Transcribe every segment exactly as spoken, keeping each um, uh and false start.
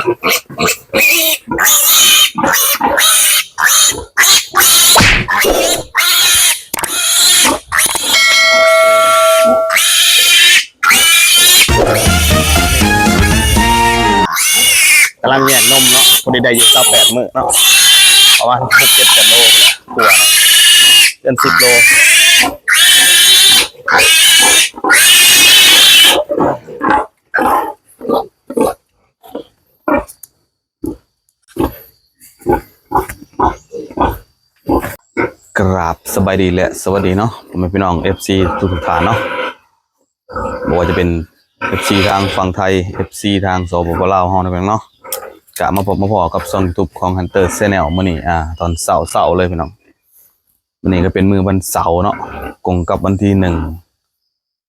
กำลังแยกนมเนาะ พอดีได้อยู่ซาวแปดมื้อเนาะ ประมาณหกเจ็ดกิโลกว่าเนาะ เกินสิบโล กราบสบายดีและสวัสดีเนาะ พ่อแม่พี่น้อง เอฟซี ทุกๆท่านเนาะ บ่ว่าจะเป็น เอฟซี ทางฝั่งไทย เอฟซี ทาง สปป ลาว เฮานะพี่น้องเนาะ กะมาพบมาพ้อกับช่อง YouTube ของ Hunter Channel มื้อนี้ อ่า ตอนเช้าๆเลยพี่น้อง มื้อนี้ก็เป็นมื้อวันเสาร์เนาะ ตรงกับวันที่หนึ่ง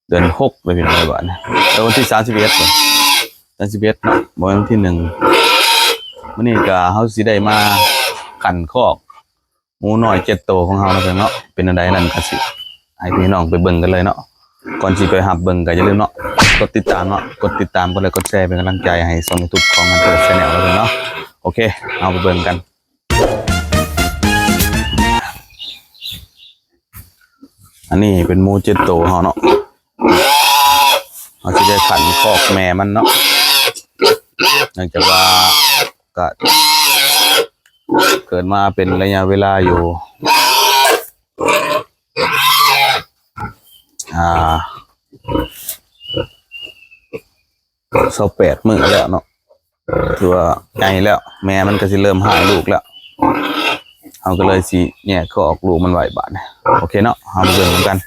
เดือนหกเลยพี่น้อง บาดนี้ เออ วันที่สามสิบเอ็ด บ่ สามสิบเอ็ดเนาะ บ่แม่นวันที่หนึ่ง มื้อนี้ก็เฮาสิได้มาขันคอก หมูน้อยเจ็ดโตของเฮานะพี่น้องเนาะ เป็นจั่งใดนั้นก็สิให้พี่น้องไปเบิ่งกันเลยเนาะ ก่อนสิไปรับเบิ่งก็อย่าลืมเนาะ กดติดตามเนาะ กดติดตาม กดไลค์ กดแชร์ เป็นกำลังใจให้ช่อง YouTube ของ Hunter Channel แล้วกันเนาะ โอเค เอาไปเบิ่งกัน อันนี้เป็นหมูเจ็ดโตเฮาเนาะ เฮาสิได้ขันคอกแม่มันเนาะ เนื่องจากว่าก็เกิดมาเป็นระยะเวลาอยู่ อ่า ซาวแปดมื้อแล้วเนาะ ถือว่าใหญ่แล้ว แม่มันก็สิเริ่มให้ลูกแล้ว เฮาก็เลยสิแยกคอกลูกมันไว้บาดนี้ โอเคเนาะ เฮามาเบิ่งนำกัน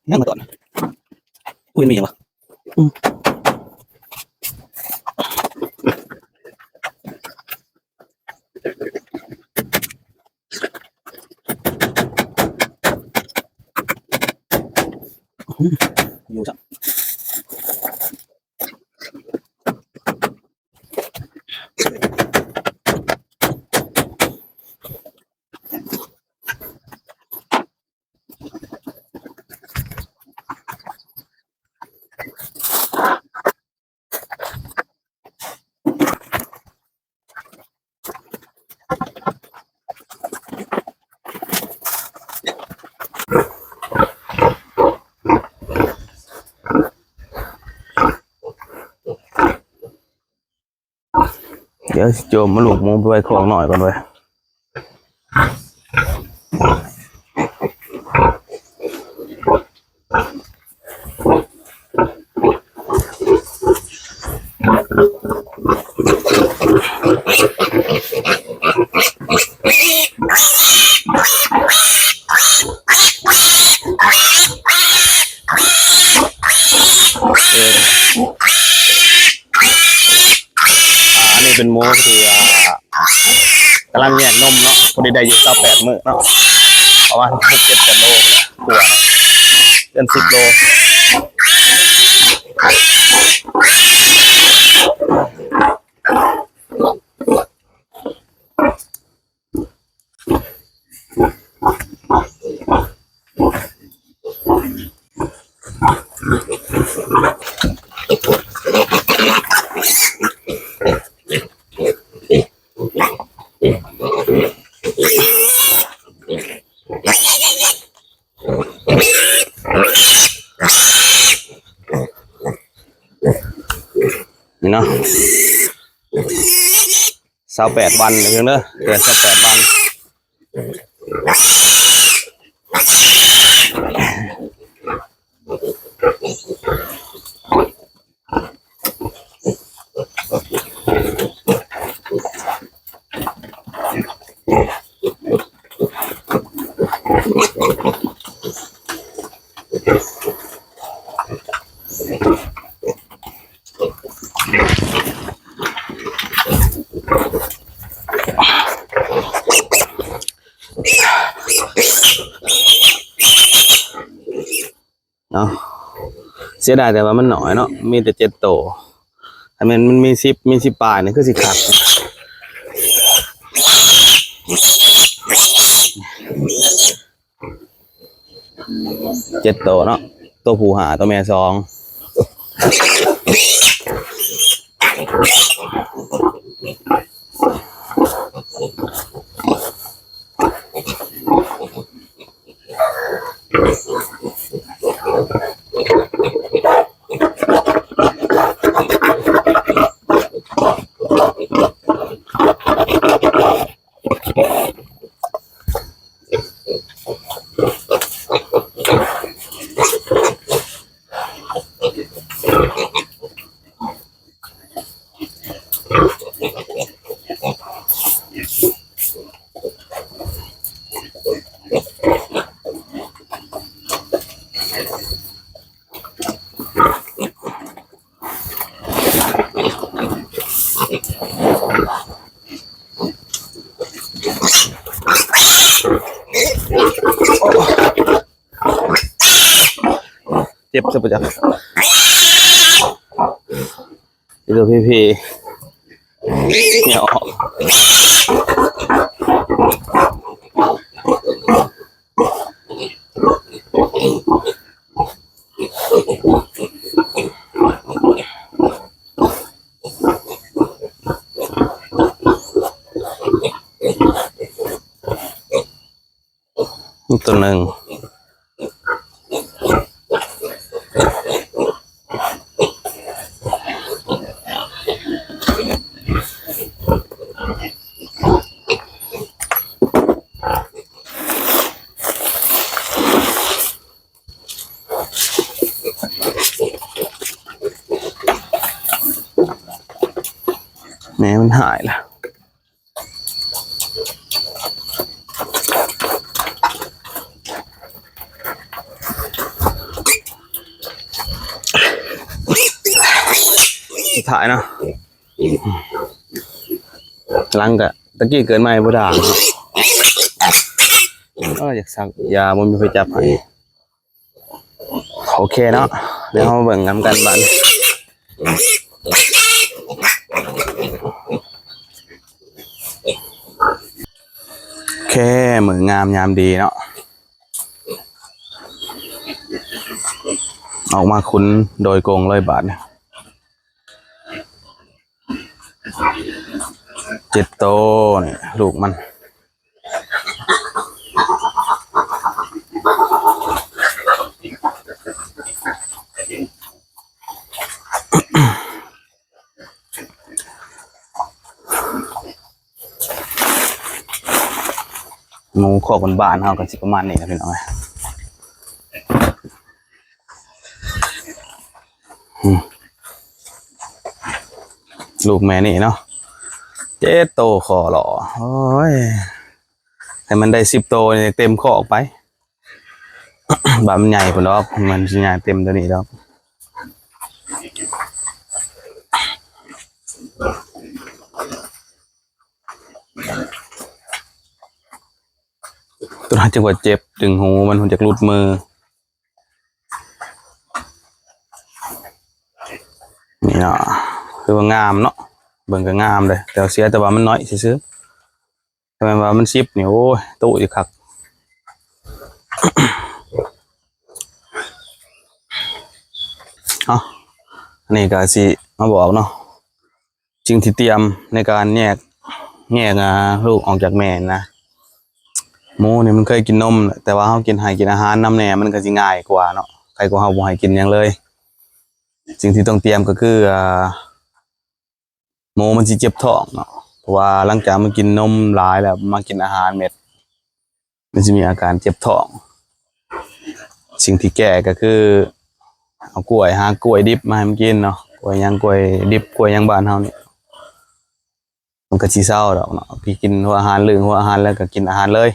นั่งมาก่อน อุ้ย มีหยังวะ อืม อยู่จ้ะ เดี๋ยวสิโจมมาลูกหมูไปไว้คอกน้อยก่อนเว้ย เออ อ่า อันนี้เป็นหมูที่ อ่า กำลังแยกนมเนาะ พอดีได้อยู่ซาวแปดมื้อเนาะ ประมาณหกเจ็ดกิโลกว่า เกินสิบโล นี่เนาะ ซาวแปดวันเด้อเพียงเด้อ เกินซาวแปดวัน เนาะ เสียดายแต่ว่ามันน้อยเนาะ มีแต่เจ็ดโต ถ้าแม่นมันมีสิบ มีสิบปลายนี่คือสิคัก เจ็ดโตเนาะ โตผู้ห้า โตแม่สอง เจ็บซะบ่จัก อีโตพีพี เนี่ยออก ตัวหนึ่ง แม่มันหายละ เ ท้ายเนาะ หลังก็ตะกี้เกิดใหม่บ่ด่างเนาะ เออ อยากสักยาบ่มีไผจับให้ โอเคเนาะ เดี๋ยวเราเบิ่งนำกันบัด โอเค มื้องามยามดีเนาะ ออกมาขุนโดยกงเลยบาดนี้ เจ็ดโตนี่ ลูกมัน หมูคอกบ้านๆ เฮาก็สิประมาณนี้นะพี่น้องเอ้ย อืม ลูกแม่นี่เนาะ เจ็ดโตขอหล่อ โอ้ย ให้มันได้สิบโตนี่เต็มคอกไป บาดมันใหญ่พุ้นดอก มันสิใหญ่เต็มตัวนี้ดอก ตัวนั้นจังว่าเจ็บ ดึงหูมัน มันจักหลุดมือ นี่เนาะ คือว่างามเนาะ เบิ่งก็งามเลย แต่เสียแต่ว่ามันน้อยซื่อๆ ถ้าแม่นว่ามันสิบนี่ โอ้ย ตู้อยู่คัก เอ้า อันนี้ก็สิมาบอกเนาะ สิ่งที่เตรียมในการแยก แยก อ่า ลูกออกจากแม่นะ หมูนี่มันเคยกินนม แต่ว่าเฮากิน ให้กินอาหารนำแหน่ มันก็สิง่ายกว่าเนาะ ใครกว่าเฮาบ่ให้กินหยังเลย สิ่งที่ต้องเตรียมก็คือ อ่า หมูมันสิเจ็บท้องเนาะ เพราะว่าหลังจากมันกินนมหลายแล้ว มากินอาหารเม็ด มันสิมีอาการเจ็บท้อง สิ่งที่แก้ก็คือ เอากล้วย หากล้วยดิบมาให้มันกินเนาะ กล้วยหยัง กล้วยดิบ กล้วยหยังบ้านเฮานี่ มันก็สิเซาดอกเนาะ พี่กินหัวอาหาร เลิกหัวอาหารแล้วก็กินอาหารเลย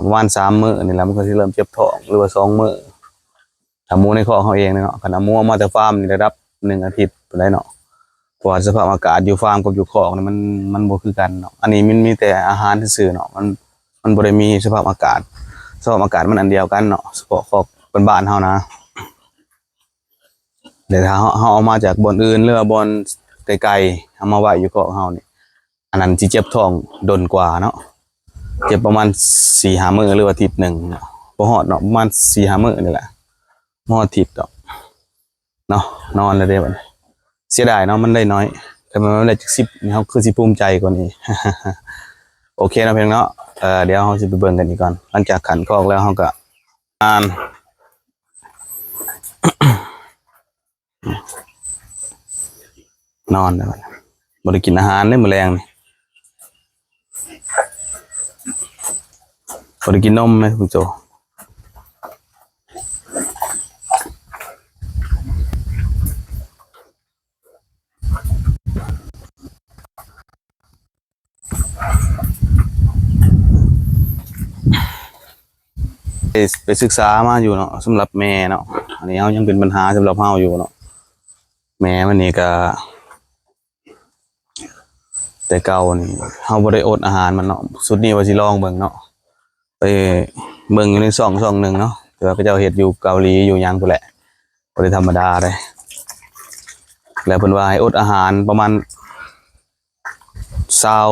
ประมาณสามมื้อนี่แหละ มันก็สิเริ่มเจ็บท้อง หรือว่าสองมื้อ ถ้าหมูในคอกเฮาเองเนี่ยเนาะ คันเอาหมูออกมาแต่ฟาร์มนี่ระดับหนึ่งอาทิตย์พู้นแหละเนาะ เพราะว่าสภาพอากาศอยู่ฟาร์มกับอยู่คอกนี่มัน มันบ่คือกันเนาะ อันนี้มันมีแต่อาหารซื่อๆเนาะ มัน มันบ่ได้มีสภาพอากาศ สภาพอากาศมันอันเดียวกันเนาะ เฉพาะคอกบ้านๆเฮานะ แต่ถ้าเฮา เฮาเอามาจากบ่อนอื่น หรือว่าบ่อนไกลๆ เอามาไว้อยู่คอกเฮานี่ อันนั้นสิเจ็บท้องดนกว่าเนาะ เจ็บประมาณสี่ห้ามื้อ หรือว่าอาทิตย์หนึ่งเนาะ บ่ฮอดเนาะ ประมาณสี่ห้ามื้อนี่แหละ บ่ฮอดอาทิตย์ดอกเนาะ นอนแล้วเด้บัดนี้ เสียดายเนาะ มันได้น้อย ถ้ามันได้จักสิบนี่ เฮาคือสิภูมิใจกว่านี้ โอเคเนาะพี่น้องเนาะ เอ่อ เดี๋ยวเฮาสิไปเบิ่งกันอีกก่อน หลังจากขันคอกแล้วเฮาก็ อ่าน นอนแล้วบัดนี้ บ่ได้กินอาหารเด้มื้อแลงนี่ บ่ได้กินนมเลยคุณโจ ไป ไปศึกษามาอยู่เนาะ สำหรับแม่เนาะ อันนี้เฮายังเป็นปัญหาสำหรับเฮาอยู่เนาะ แม่มันนี่ก็ แต่เก่านี่เฮาบ่ได้อดอาหารมันเนาะ สุดนี้ว่าสิลองเบิ่งเนาะ ไปเบิ่งอยู่ในช่องช่องหนึ่งเนาะ แต่ว่าเขาเจ้าเฮ็ดอยู่เกาหลีอยู่หยังพู้นแหละ บ่ได้ธรรมดาเด้ แล้วเพิ่นว่าให้อดอาหารประมาณซาว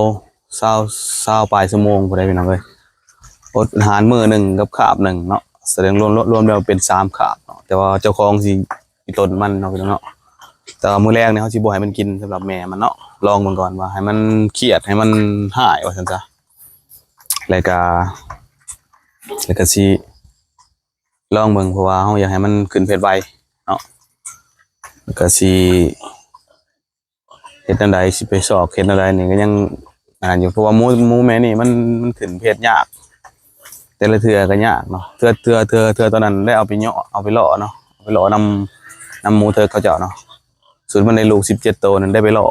ซาว ซาวปลายชั่วโมงพู้นเด้พี่น้องเอ้ย อดอาหารมื้อหนึ่งกับคาบหนึ่งเนาะ แสดงรวม รวมแล้วเป็นสามคาบเนาะ แต่ว่าเจ้าของสิอีตนมันเนาะพี่น้องเนาะ แต่ว่ามื้อแลงนี่เฮาสิบ่ให้มันกินสำหรับแม่มันเนาะ ลองเบิ่งก่อนว่าให้มันเครียด ให้มันฮ้ายว่าซั่นซะ แล้วก็ แล้วก็สิลองเบิ่ง เพราะว่าเฮาอยากให้มันขึ้นเพชรไวเนาะ แล้วก็สิเฮ็ดแนวใด สิไปซอกเฮ็ดแนวใดนี่ก็ยังอันนั้นอยู่ เพราะว่าหมู หมูแม่นี่มัน มันขึ้นเพชรยาก แต่ละเทื่อก็ยากเนาะ เทื่อ เทื่อ เทื่อ เทื่อตอนนั้นได้เอาไปเหยาะ เอาไปเลาะเนาะ เอาไปเลาะนำ นำหมูเถิกเขาเจ้าเนาะ สุดมันได้ลูกสิบเจ็ดโตนั่นได้ไปเลาะ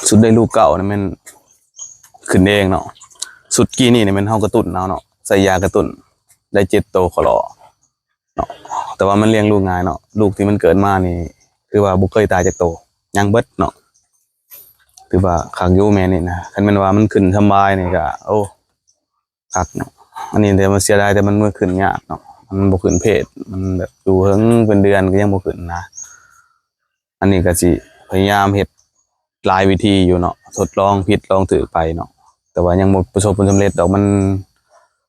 สุดได้ลูกเก่านี่แม่นขึ้นเองเนาะ สุดกี้นี่นี่แม่นเฮากระตุ้นเอาเนาะ ใส่ยากระตุ้น ได้เจ็ดโตขอรอเนาะ แต่ว่ามันเลี้ยงลูกง่ายเนาะ ลูกที่มันเกิดมานี่ คือว่าบ่เคยตายจักโต ยังเบิดเนาะ ถือว่าคักอยู่แม่นี่นะ คันแม่นว่ามันขึ้นสำบายนี่ก็ โอ้ คักเนาะ อันนี้แต่มันเสียดาย แต่มันเมื่อขึ้นยากเนาะ มันบ่ขึ้นเพศ มันแบบอยู่เฮิงเป็นเดือนก็ยังบ่ขึ้นนะ อันนี้ก็สิพยายามเฮ็ดหลายวิธีอยู่เนาะ ทดลองผิดลองถูกไปเนาะ แต่ว่ายังบ่ประสบผลสำเร็จดอก มัน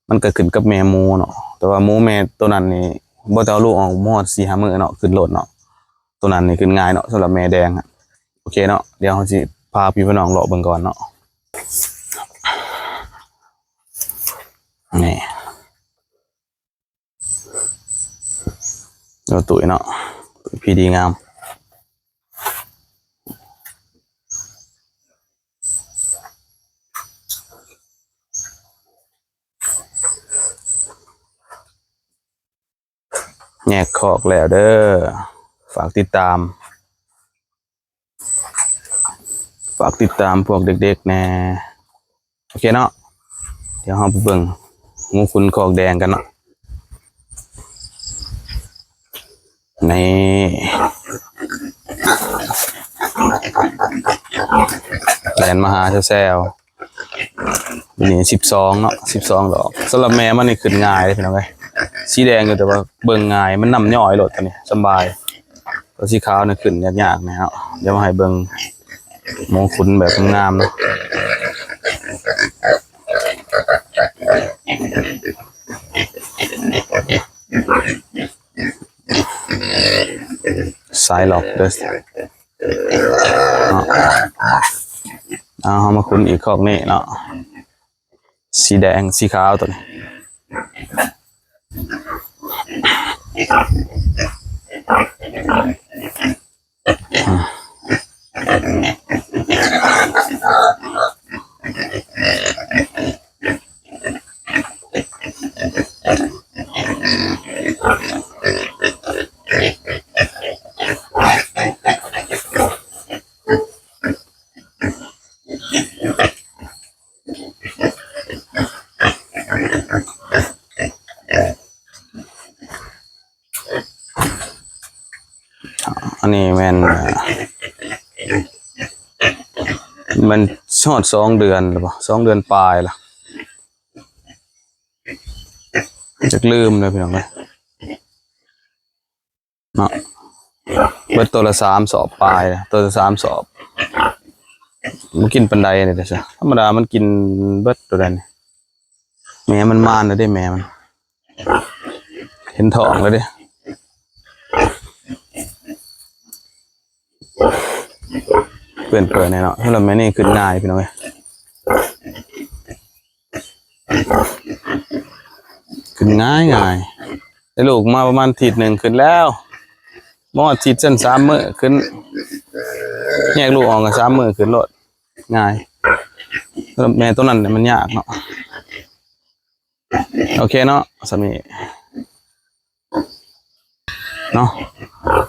มันก็ขึ้นกับแม่หมูเนาะ แต่ว่าหมูแม่ตัวนั้นนี่ บ่ต้องเอาลูกออก บ่ฮอดสี่ห้ามื้อเนาะ ขึ้นโลดเนาะ ตัวนั้นนี่ขึ้นง่ายเนาะ สำหรับแม่แดงอะ โอเคเนาะ เดี๋ยวเราสิพาพี่พี่น้องเลาะเบิ่งก่อนเนาะ นี่ เราตุ้ยเนาะ ตุ้ยพี่ดีงาม แยกคอกแล้วเด้อ ฝากติดตาม ฝากติดตามพวกเด็กๆแหน่ โอเคเนาะ เดี๋ยวเราไปเบิ่งหมูขุนคอกแดงกันเนาะ นี่ แล่นมาหาแซวๆ นี่สิบสองเนาะ สิบสองดอก สำหรับแม่มันนี่ขึ้นง่ายเลยพี่น้องเอ้ย สีแดงอยู่แต่ว่าเบิ่งง่าย มันนำย่อยโลดตัวนี้ สำบาย ตัวสีขาวนี่ขึ้นยากๆนะเนาะ เดี๋ยวมาให้เบิ่งหมูขุนแบบงามๆเนาะ สายหลอกเด้อ เอา เอามาขุนอีกคอกนี่เนาะ สีแดง สีขาวตัวนี้ อันนี้แม่น เอ่อ มันฮอดสองเดือนแล้วบ่ สองเดือนปลายละ จักลืมเลยพี่น้องเอ้ย เนาะ เบิดตัวละสามสอบปลายนะ ตัวละสามสอบ มันกินปานใดเนี่ยเด้อ ธรรมดามันกินเบิดตัวใดนี่ แม่มันมานแล้วเด้ แม่มัน เห็นท้องแล้วเด้ เปื่อนเปื่อนแน่เนาะ ถ้าเราแม่นี่ขึ้นง่ายพี่น้องเอ้ย ขึ้นง่ายง่าย ได้ลูกมาประมาณอาทิตย์หนึ่งขึ้นแล้ว มอดอาทิตย์เส้นสามมื้อขึ้น แยกลูกออกกันสามมื้อขึ้นโลด ง่าย สำหรับแม่ตัวนั้นเนี่ยมันยากเนาะ โอเคเนาะ สามี เนาะ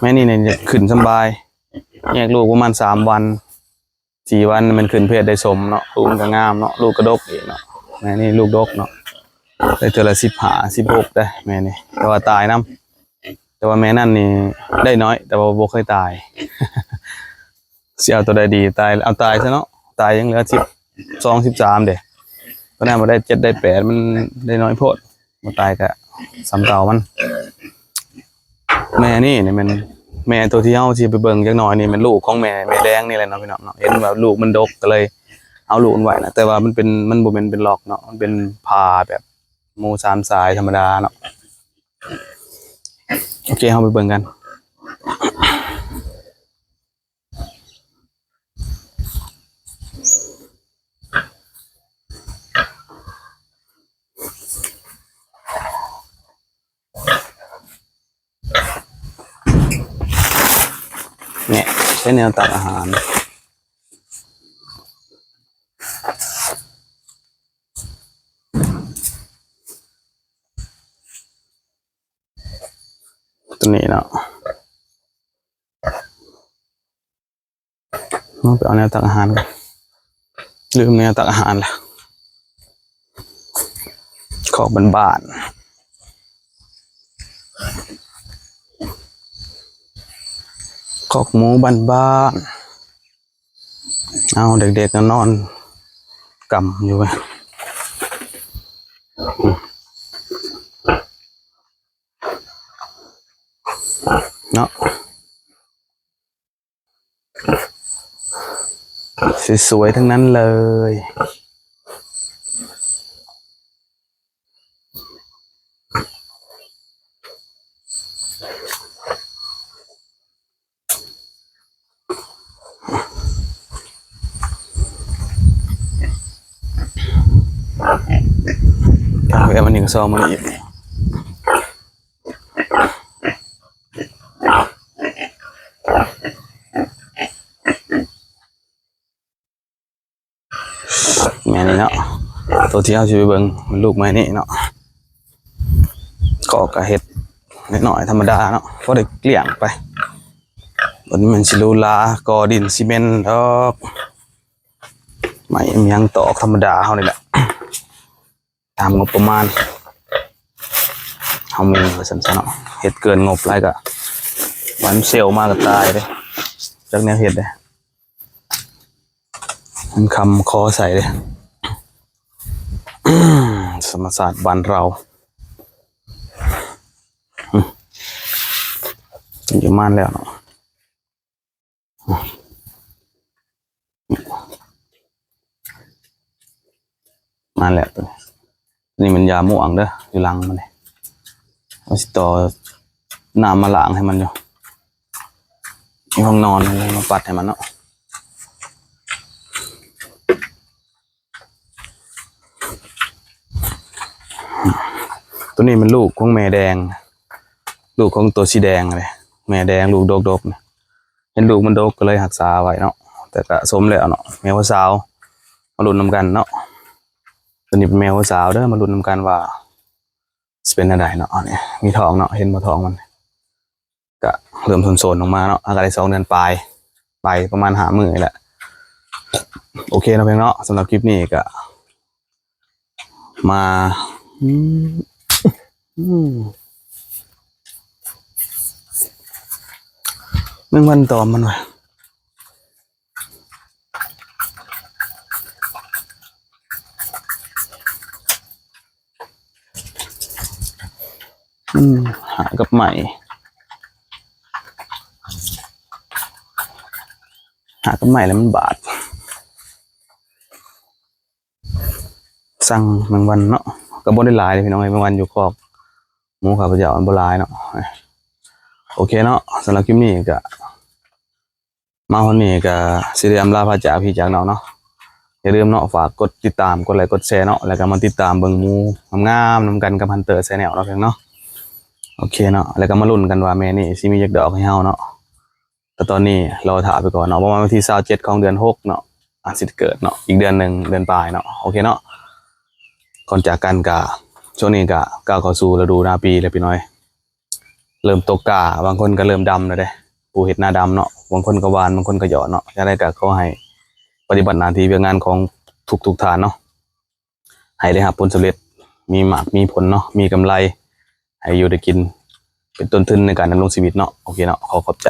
แม่นี่เนี่ยขึ้นสำบาย แยกลูกประมาณสามวัน สี่วันมันขึ้นเพศได้สมเนาะ ลูกมันก็งามเนาะ ลูกกระดกอีกเนาะ แม่นี่ลูกดกเนาะ ได้เทื่อละสิบห้า สิบหกได้แม่นี่ แต่ว่าตายนำ แต่ว่าแม่นั่นนี่ได้น้อย แต่ว่าบ่เคยตาย สิเอาตัวใดดี ตาย เอาตายซะเนาะ ตายยังเหลือสิบสอง สิบสามเด้ ตัวนั้นมาได้เจ็ดได้แปด มันได้น้อยโพด บ่ตายก็ส่ำเก่ามัน แม่นี่นี่แม่น แม่ตัวที่เฮาสิไปเบิ่งจักหน่อยนี่แม่นลูกของแม่ แม่แดงนี่แหละเนาะพี่น้องเนาะ เห็นว่าลูกมันดกก็เลยเอาลูกมันไว้นะ แต่ว่ามันเป็น มันบ่แม่นเป็นหลอกเนาะ มันเป็นผ่าแบบหมูสามสายธรรมดาเนาะ โอเค เฮาไปเบิ่งกัน เนี่ย ใช้แนวตักอาหาร ตัวนี้เนาะ เอาไปเอาแนวตักอาหารก่อน ลืมแนวตักอาหารละ ของบ้านๆ คอกหมูบ้านๆ เอาเด็กๆก็นอนกำอยู่เว้ย เนาะ สวยๆทั้งนั้นเลย เอาแอบมันนี่ก็ซองมันอีก แม่นี่เนาะ ตัวที่เฮาสิไปเบิ่งมันลูกแม่นี่เนาะ ก็กะเฮ็ดน้อยๆธรรมดาเนาะ พอได้เลี้ยงไป บ่แม่นสิหรูหรา ก่อดินซีเมนต์ดอก ไม้อิหยังตอกธรรมดาเฮานี่แหละ ตามงบประมาณ เฮามีว่าซั่นซะเนาะ เฮ็ดเกินงบหลายกะ วันเซลล์มาก็ตายเด้ จักแนวเฮ็ดเด้ มันคำคอใส่เลย ธรรมชาติบ้านเรา อืม อยู่ม่านแล้วเนาะ ม่านแล้วตัวนี้ นี่มันยาม่วงเด้อ อยู่หลังมันนี่ เอาสิต่อน้ำมาล้างให้มันอยู่ มีห้องนอนให้มาปัดให้มันเนาะ ตัวนี้มันลูกของแม่แดง ลูกของตัวสีแดงเลย แม่แดงลูกดกๆเนี่ย เห็นลูกมันดกก็เลยรักษาไว้เนาะ แต่ก็สมแล้วเนาะ แม่หัวสาว มาลุ้นนำกันเนาะ ตัวนี้เป็นแม่หัวสาวเด้อ มาลุ้นนำกันว่าสิเป็นอะไรเนาะ เนี่ย มีท้องเนาะ เห็นบ่ท้องมัน ก็เริ่มโซนๆลงมาเนาะ อาก็ได้สองเดือนปลาย ไปประมาณห้ามื้อนี่แหละ โอเคเนาะเพียงเนาะ สำหรับคลิปนี้ก็ มา อืม อืม แมงวันตอมมันว่ะ อืม หากับไหม หากับไหมแล้วมันบาด สั่งแมงวันเนาะ ก็บ่ได้หลายเด้พี่น้องเอ้ย แมงวันอยู่คอกหมูข้าพเจ้ามันบ่หลายเนาะ โอเคเนาะ สำหรับคลิปนี้ก็ มาฮอดนี้ก็สิได้อำลาพาจากพี่จากน้องเนาะ อย่าลืมเนาะ ฝากกดติดตาม กดไลค์ กดแชร์เนาะ แล้วก็มาติดตามเบิ่งหมูงามๆนำกันกับ Hunter Channel เนาะเพียงเนาะ โอเคเนาะ แล้วก็มาลุ้นกันว่าแม่นี่สิมีจักดอกให้เฮาเนาะ แต่ตอนนี้รอถ่าไปก่อนเนาะ ประมาณวันที่ซาวเจ็ดของเดือนหกเนาะ อาจสิเกิดเนาะ อีกเดือนหนึ่ง เดือนปลายเนาะ โอเคเนาะ ก่อนจากกันก็ ช่วงนี้ก็ก้าวเข้าสู่ฤดูนาปีแล้วพี่น้อย เริ่มตกกล้า บางคนก็เริ่มดำแล้วเด้ ผู้เฮ็ดนาดำเนาะ บางคนก็หว่าน บางคนก็หยอดเนาะ จั่งใดก็ขอให้ปฏิบัติหน้าที่เวียกงานของทุกๆท่านเนาะ ให้ได้รับผลสำเร็จ มีหมากมีผลเนาะ มีกำไร ให้อยู่ได้กิน เป็นต้นทุนในการดำรงชีวิตเนาะ โอเคเนาะ ขอขอบใจ